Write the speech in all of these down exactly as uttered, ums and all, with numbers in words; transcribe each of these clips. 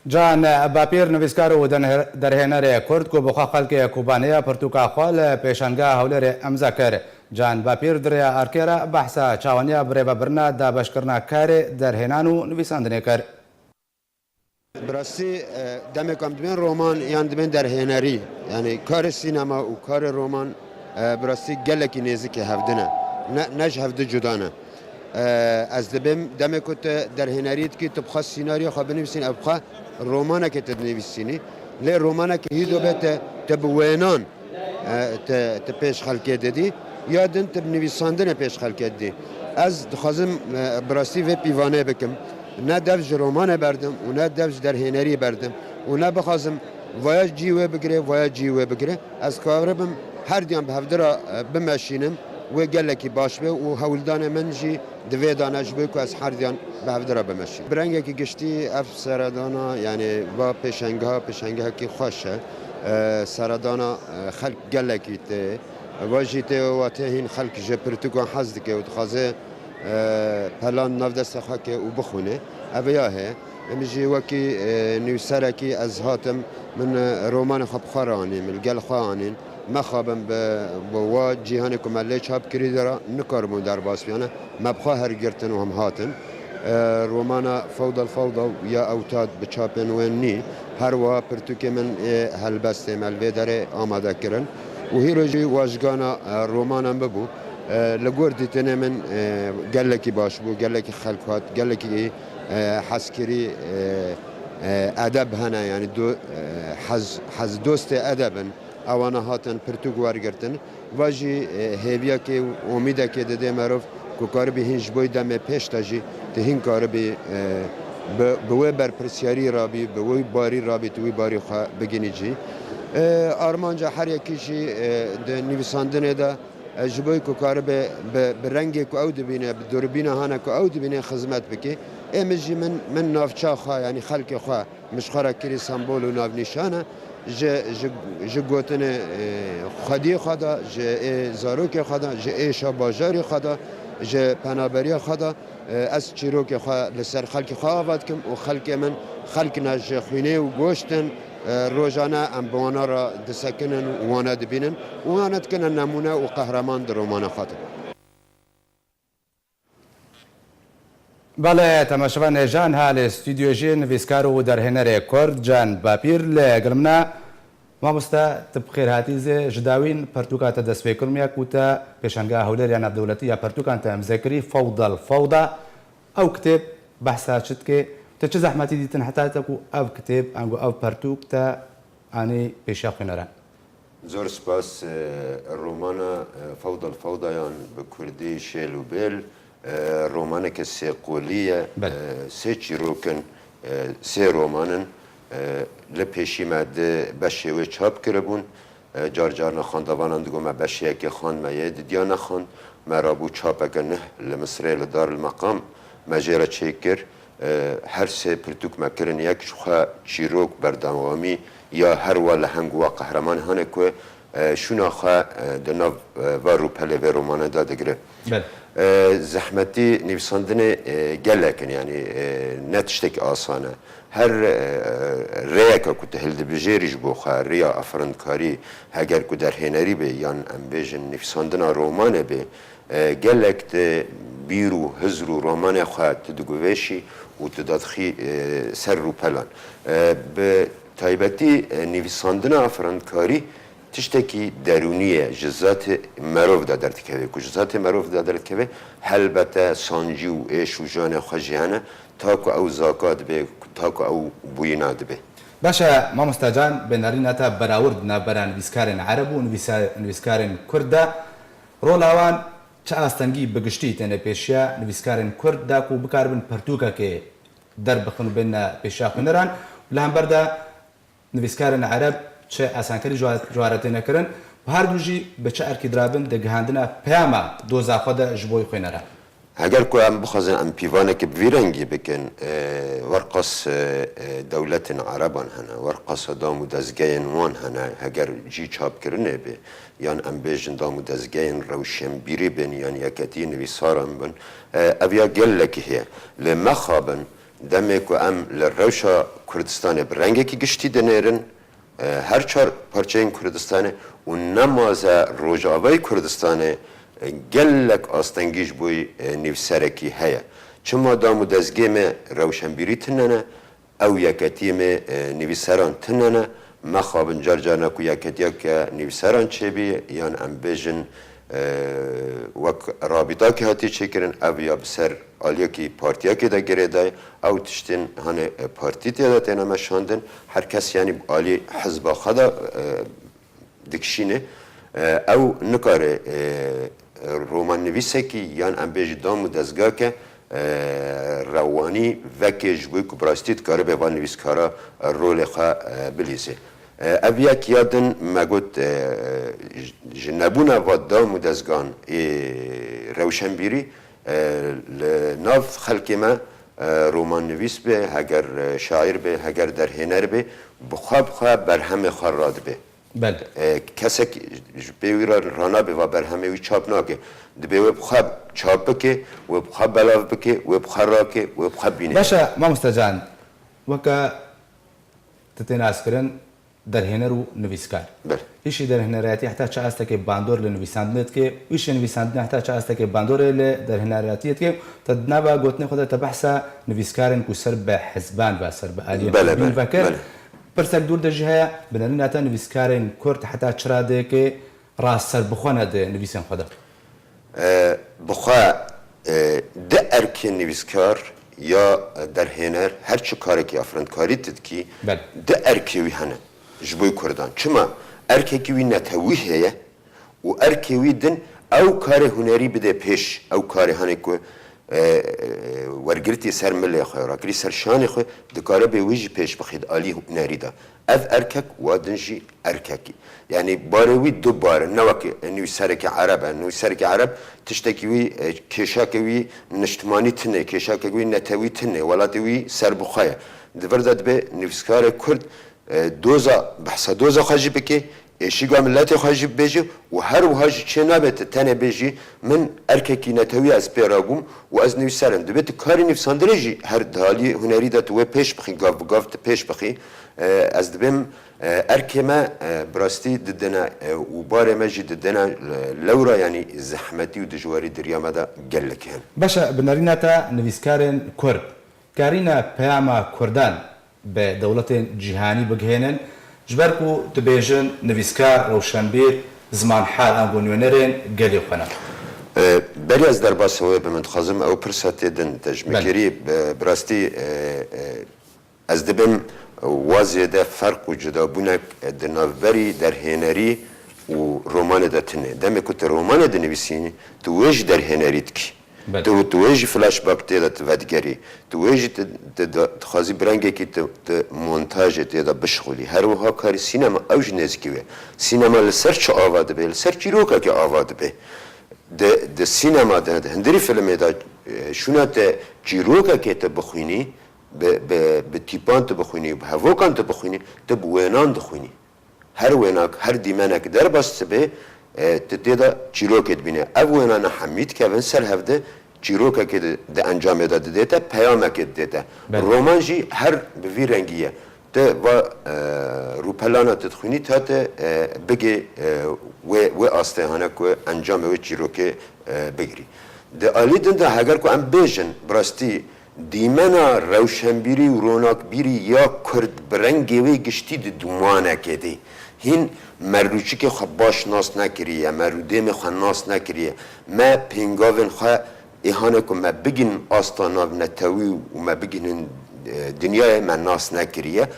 Can Bapîr, nivîskar û denher-, derhênerê Kurd ku bi xwe xelkê Kobanê ya pirtûka xwe li pêşangeha Hewlêrê îmze kir. Can Bapîr di rêya erkê re behsa çawanîya birêvebirina dabeşkirina karê derhênan û nivîsandinê kir. Bi rastî, e, demê ku em dibên roman yan dibên derhênerî, yanî karê sînema û karê roman, e, bi rastî gelekî nêzikê hevdin e. Ne, ne ji hevdi cuda ne. E, ez dibêm demê ku tu derhênerî dikî, tu bi xwe sînaryoya xwe binivîsîn, ev bi xwe romanekê tu dinivîsînî. Lê romanekê hî dobe te, te bi wênan, e, te, te pêş xelkê didî, ya din te bi nivîsandinê pêş xelkê didî. Ez dixwazim, e, bi rastî vê pîvanê bikim. Ne dev ji romanê berdim û ne dev ji derhênerî berdim û ne bixwazim vaya cî wê bigire, vaya cî wê bigire. Ez karibim her diyan bi hevdira, e, bimeşînim, wê gelekî baş be û hewldanê min jî di vê de ne ji bo ku ez her diyan bi hevdira bimeşînim. Bi rengekî giştî ev seredana, yanî va pêşengeha, pêşengehekî xweş e. E, seredana, e, xelk gelekî tê. Va jî tê watê hîn xelk ji pirtûkan hez dike û dixwaze, e, pelan nav destê xwe ke û bixwîne. Ev ya heye. Em jî wekî, e, nivîserekî ez hatim, min, e, romanê xwe bi xwe re anîn, min li gel xwe anîn. Mexabin bi, bi wa cîhanê ku me lê çap kirî de re nikaribûn derbas biyane. Me bi xwe her girtin û hem hatin. E, romana Fewdel Fewda ya Ewtad bi çapên wê nî. Her wiha pirtûkê min ê helbestê me li vê derê amade kirin. Û hîro jî wajgana, e, romanan bibû. E, li gor dîtinê min, e, gelekî baş bû, gelekî xelk hat, gelekî, e, hezkirî, e, e, edeb hene, yanî do-, e, hez, hez dostê edeb in. Ewana hatin pirtûk wergirtin. Va jî, e, hêviyekê û omîdekê dide merov ku karibî hîn ji bo demê pêş de jî tu hîn karibî, e, bi, bi wê berpirsiyarî rabî, bi wî barî rabî, tu wî barî xwe bigînî cî. E, armanca her yekî jî, e, di nivîsandinê de, e, ji bo ku karibe bi, bi rengê ku ew dibîne, bi durbîna hane ku ew dibîne xizmet bike. Ê min jî min, min navça xwe, yanî xelkê xwe, min ji xwe re kirî sembol û navnîşan e. Ji, ji, ji gotinê, e, xwediyê xwe de, ji ê zarokê xwe de, ji êşa bajarê xwe de, ji penaberiya xwe de, e, ez çîrokê xwe li ser xelkê xwe ava dikim û xelkê min xelk ne, ji xwînê û goşt in, e, rojane em bi wana re disekinin û wana dibînin û wana dikine nemûne û qehreman di romana xwe de. Belê, temaşevanê, ji niha li stûdyoyê jî nivîskar û derhênerê Kurd Can Bapîr li gel min e. Mamoste, tu bi xêr hatî zê. Ji dawîn pertûka te destpêkirmiye ku te pêşangeha Hewlêr ya Navdewletî ya Pertûkan te îmze kirî, Fewdel Fewda. Ew kitêb behsa çi dike? Tu çi zehmetî dîtin heta te ku ev kitêb, ango ev pertûk te anî pêşiya xwîneran? Zor spas. E, romana, e, Fewdel Fewdayan, bi kurdî Şêl û Bêl, e, romaneke sê qolî ye. Belê. E, sê çîrok in, e, sê roman in. E, li pêşî me di beşê wê çap kiribûn. E, car carna xwendavanan digot me beşê yekê xwend, me yê didiya nexwend. Me rabû çapeke nuh li Misirê li Darulmeqam me jê re çêkir. E, her sê pirtûk me kirin yek, ji xwe çîrok berdewamî ya her wa leheng û wa qehreman hene ku, e, şûna xwe, e, di nav, e, va rûpelê vê romanê de digire. Belê. E, zehmetî nivîsandinê, e, gelek in, yanî, e, ne tiştekî asan e. Her, e, rêyeke ku tu hildibijêrî ji bo xwe, riya efirandkarî, heger ku derhênerî be yan em bêjin nivîsandina romanê be, e, gelek tu bîr û hizr û romanê xwe tu diguvêşî û tu dadixî, e, ser rûpelan. E, bi taybetî, e, nivîsandina efirandkarî tiştekî derûnî ye, ji zatê merov de derdikeve. Ku ji zatê merov de derdikeve, helbete sancî û êş û janê xwe jî hene, ta ku ew zaka dibe, ta ku ew bûyîna dibe. Baş e, mamoste Can, bi nerîna te berawird navbera nivîskarên ereb û nivîsa-, nivîskarên kurd de, rola wan çi astengî bi giştî têne pêşiya nivîskarên kurd de ku bikaribin pirtûkekê derbixin û bêne pêşiya xwîneran? Li hember de nivîskarên ereb çi esankerî ji wa-, ji wa re têne kirin û her du jî bi çi erkî dirabin di gihandina peyama doza xwe de ji bo xwîneran? Heger ku em bixwazin em pîvanekê bi vî rengî bikin, e, werqas, e, e, dewletên ereban hene, werqasa dam û dezgehên wan hene, heger cî çapkirinê be, yan em bêjin dam û dezgehên rewşenbîrî bin, yan yeketî nivîsaran bin, e, ev ya gelekî heye. Lê mexabin, Demê ku em li rewşa Kurdistanê bi rengekî giştî dinêrin, e, her çar parçeyên Kurdistanê û nemaze Rojavayê Kurdistanê, e, gelek astengî ji bo, e, nivîserekî heye. Çima dam û dezgê me rewşenbîrî tune ne, ew yeketiyê me, e, nivîseran tune ne, mexabin car carna ku yeketiyeke nivîseran çêbî, yan em bêjin, e, wek rabîtakê hatiye çêkirin, ev ya bi ser aliyekî partiyekê de girêdayê, ew tiştên hanê, e, partî tê de têne meşandin, her kes yanî alî hizba xwe de, e, dikişîne, e, ew nikare, e, romannivîsekî yan em bêjî dam û dezgake, e, rewanî veke ji bo ku bi rastî dikaribe van nivîskara, e, rolê xwe, e, bilîze. E, ev yek ya din me got, e, ji, ji nebûna va dam û dezgan ê rewşenbîrî, e, li nav xelkê me, e, romannivîs be, heger, e, şaîr be, heger derhêner be, bi xwe bi xwe berhemê xwe radibe. Belê. E, kesek ji pê wî re ranabe va berhemê wî çap nake. Dibê wê bi xwe çap bike, wê bi xwe belav bike, wê bi xwe rake, wê bi xwe bîne. Baş e, mamoste can, weke tu tê naskirin derhêner û nivîskar. Belê. Îşî derhênerayetî heta çi astekê bandor li nivîsandinê dike, îşê nivîsandinê heta çi astekê bandorê li derhênerayetiyê dike. Te di nava gotinê xwe de te behsa nivîskarên ku ser bi hizban ve, ser bi aliyê Belê, hizbîn belê, vekir. Belê. Pirsek dûr de jî heye, bi nerîna te nivîskarên Kurd heta çi radeyekê rast serbixwe ne di nivîsên xwe de? E, bi xwe, e, di erkê nivîskar ya derhêner her çi karekî afirandkarî tu dikî, Belê. di erkê wî hene ji bo Kurdan. Çima? Erkekî wî netewî heye û erkê wî din ew karê hunerî bide pêş, ew karê hanê ku, e, e, wergirtî ser milê xwe, rakirî ser şanê xwe, dikare bê wî jî pêş bixî di alî hunerî de. Ev erkek, wa din jî erkekî. Yanî barê wî du bar in, ne wek nivîserekî ereb e. Nivîserekî ereb tiştekî wî, e, kêşakê wî niştimanî tune, kêşakê wî netewî tune, welatê wî serbixwe ye. Di vir de dibe nivîskarê Kurd, e, doza, behsa doza xwe jî bike, êşîga miletê xwe jî bibêje û her wiha jî çê nabe tu tenê bêjî, min erkekî netewî ye, ez pê re bûm û ez nivîser im. Dibe tu karê nivîsandinê jî her di alî hunerî de tu wê pêş bixî, gav bi gav tu pêş bixî. E, ez dibêm, e, erkê me, e, bi rastî didine, e, û barê me jî didine, e, lewra, yanî zehmetî û dijwarî di riya me de gelek hene. Baş e, bi nerîna te nivîskarên Kurd karîne peyama Kurdan bi dewletên cîhanî bigihênin, ji ber ku dibêjin nivîskar, rewşenbîr, zimanhal ango nûnerên gelê xwe ne. E, berî ez derbasa wê bim, dixwazim ew pirsa tê din te ji min Belê. kirî, bi, bi rastî, e, e, ez dibêm wa zêde ferq û cudabûnek di navberî derhênerî û romanê de tune. Demê ku tu romanê dinivîsînî, tu wê ji derhênerî dikî. Belê. Tu, tu wê jî flashback tê de tu vedigerî. Tu wê jî tu, tu, tu dixwazî bi rengekî tu, tu montajê tê de bişixulî. Her wiha karî sînema ew jî nêzîkî wê. Sînema li ser çi ava dibe? Li ser çîrokekê ava dibe. Di, di sînema de, di hundirî filmê de, e, şûna te çîrokekê tu bixwînî, bi, bi, bi tîpan tu bixwînî, bi hevokan tu bixwînî, tu bi wênan dixwînî. Her wênak, her dîmenek derbas dibe, e, tu tê de çîrokê dibîne. Ev wênane hemî dikevin ser hev de, çîrokekê di, di encamê de didête, peyamekê didête. Belê. Roman jî her bi vî rengî ye. Tu va, e, rûpelana tu dixwînî, ta tu, e, bigê, e, wê, wê astê hane ku encamê wê çîrokê, e, bigirî. Di alî din de heger ku em bêjin, bi rastî dîmena rewşenbîrî û ronakbîrî ya Kurd bi rengê wê giştî di dûmanekê de. Hîn me rûçikê xwe baş nas nekiriye, me rûdêmê xwe nas nekiriye. Me pêngavên xwe ê hane ku me bigihînin asta navnetewî û me bigihînin, e, dinyayê me nas nekiriye.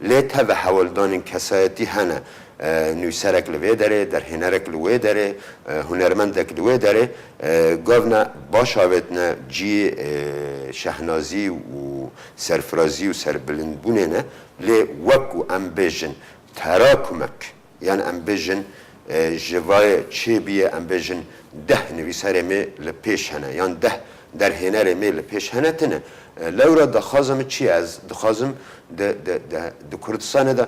Lê teve hewldanên kesayetî hene. E, nûserek li vê derê, derhênerek li wê derê, e, hunermendek li wê derê, e, gavne baş avêtine cî, e, şehnazî û serfirazî û serbilindbûnê ne. Lê wek ku em bêjin terakumek, yan em bêjin, e, ji vayê çêbûye, em bêjin deh nivîserê me li pêş hene, yan deh derhênerê me li pêş hene tine. E, lewra daxwaza min çi ye? Ez dixwazim di, di, di, di Kurdistanê de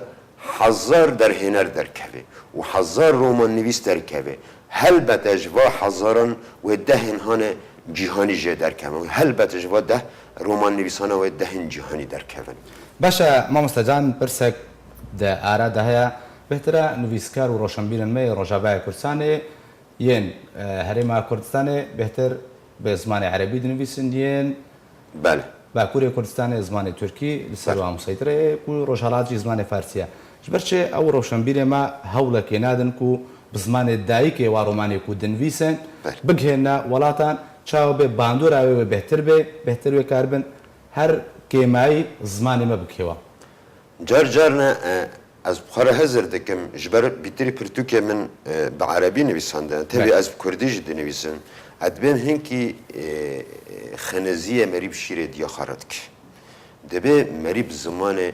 hezar derhêner derkeve û hezar romannivîs derkeve. Helbete ji va hezaran wê dehên hane cîhanî jê derkevin. Helbet ji va deh romannivîsana wê dehên cîhanî derkevin. Baş e, mamoste can, pirsek di ara de heye. Bêhtir e nivîskar û roşenbîrên me yê Rojavayê Kurdistanê yên, e, Herêma Kurdistanê bêhtir bi zimanê erebî dinivîsin, yên Belê. Bakurê Kurdistanê zimanê Tirkî li ser Belê. wan museytir e, ku Rojhilat jî zimanê Farsî ye. Ji ber çi ew roşenbîrê me hewlekê nadin ku bi zimanê dayikê wa romanê ku dinivîsin, Belê. bigihêne welatan, çawa bê bandora wê wê bêhtir bê, bêhtir wê karibin her kêmayî zimanê me bikêwa. Car car ne, e, ez bi xwe re hizir dikim, ji ber bîtirî pirtûkê min, e, bi erebî nivîsandin. Tevî Belê. ez bi kurdî jî dinivîsim. Ez dibêm hinkî, e, xiniziyê merî bi şîrê diya xwe re dike. Dibê merî bi zimanê, e,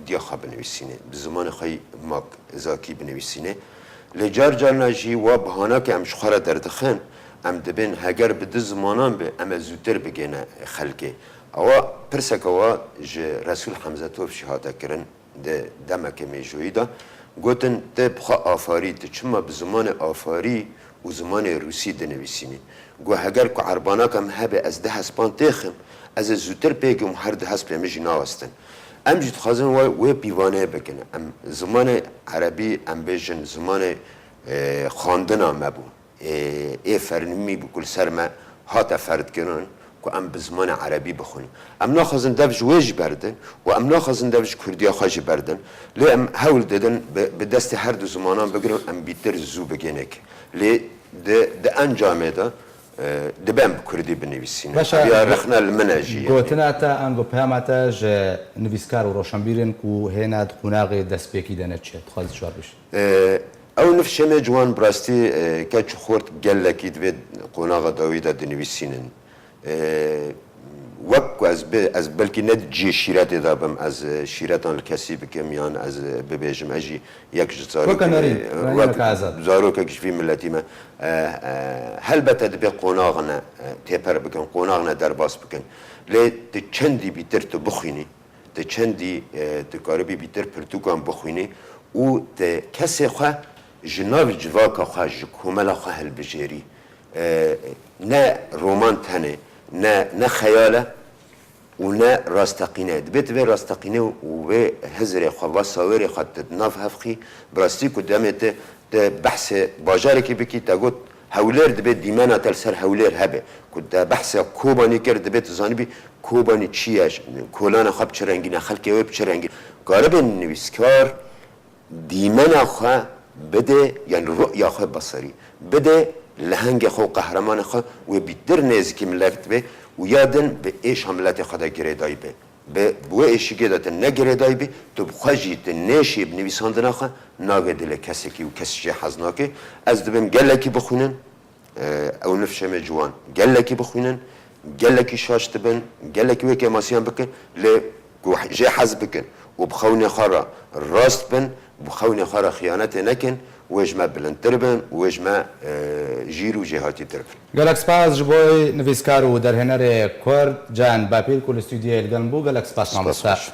diya xwe binivîsîne, bi zimanê xwe yî mak, zakî binivîsîne. Lê car carna jî wa bihanake em ji xwe re derdixin, em dibên heger bi du zimanan be, em ê zûtir bigêne xelkê. Ewa pirseke wa ji Resûl Hemzetov jî hate kirin di demeke mêjoyî de. Gotin, te bi xwe afarî, tu çima bi zimanê afarî û zimanê rûsî dinivîsînî? Got, heger ku erbanaka min hebe ez du hespan têxim, ez ê zûtir pê gim û her du hespê min jî nawestin. Em jî dixwazin wê, wê pîvanê bikin. Em zimanê erebî, em bêjin zimanê, e, xwendina me bû. Ê, ê fernimî bû ku li ser me hate ferdkirin ku em bi zimanê erebî bixwînin. Em naxwazin dev ji wê jî berdin û em naxwazin dev ji kurdiya xwe jî berdin. Lê em hewl didin bi, bi destê her du zimanan bigirin, em bîtir zû bigêne ki. Lê di, di encamê de, e, dibe em bi kurdî binivîsînin. Baş e, Ev ya go-, rexne li min e jî, yanî. Gotina te, ango peyama te ji nivîskar û roşenbîrên ku hêna di qonaxê destpêkî de ne çi ye? Dixwazî çi bêjî? E, Ew nifşê me ciwan bi rastî, e, keç û xort gelekî divê qonaxa dawî de dinivîsînin. E, wek ku ez bi, ez belkî ne di cihê şîretê de bim, ez, e, şîretan li kesî bikim yan ez, e, bibêjim, ez jî yek ji zarokê, Weke nerîn, e, wek weke azad. zarokek ji vî miletî me. E, e, helbete dibê qonaxine, e, têper bikin, qonaxine derbas bikin. Lê tu çendî bîtir tu bixwînî, Tu çendî, e, dikaribî bîtir pirtûkan bixwînî û tu kesê xwe ji nav civaka xwe, ji komela xwe hilbijêrî. E, ne roman tenê, ne, ne xeyal e û ne rasteqîne. Dibê tu vê rasteqîne û vê hizirê xwe, va sawêrê xwe tu di nav hev xî, bi rastî ku demê tu, tu behsê bajarekî bikî, te got, Hewlêr dibê dîmena te li ser Hewlêr hebe. Ku te behsa Kobanî kir, dibê tu zanibî Kobanî çi ye, kolana xwe bi çi rengî ne, xelkê wê bi çi rengî. Karibê nivîskar dîmena xwe bide, yani ru'ya xwe beserî, bide lehengê xwe û qehremanê xwe, wê bîtir nêzîkî milet be û ya din bi êşa miletê xwe de girêdayî be. Bi, bi wê êşîgê de tu ne girêdayî bî, tu bi xwe jî tu nêşî bi nivîsandina xwe nagê dilê kesekî û kes jê hez nake. Ez dibim gelekî bixwînin, e, ew nifşê me ciwan gelekî bixwînin, gelekî şaş dibin, gelekî wê kêmasiyan bikin, lê ku jê hez bikin û bi xewnê xwe re rast bin, bi xewnê xwe re xiyanetê nekin, wê ji me bilindtir bin û wê ji me, e, jîr û jêhatîtir bin. Gelek spas ji bo nivîskar û derhênerê Kurd Can Bapîr ku li stûdyoyê li gel min bû. Gelek spas, Spas mamoste. Baş.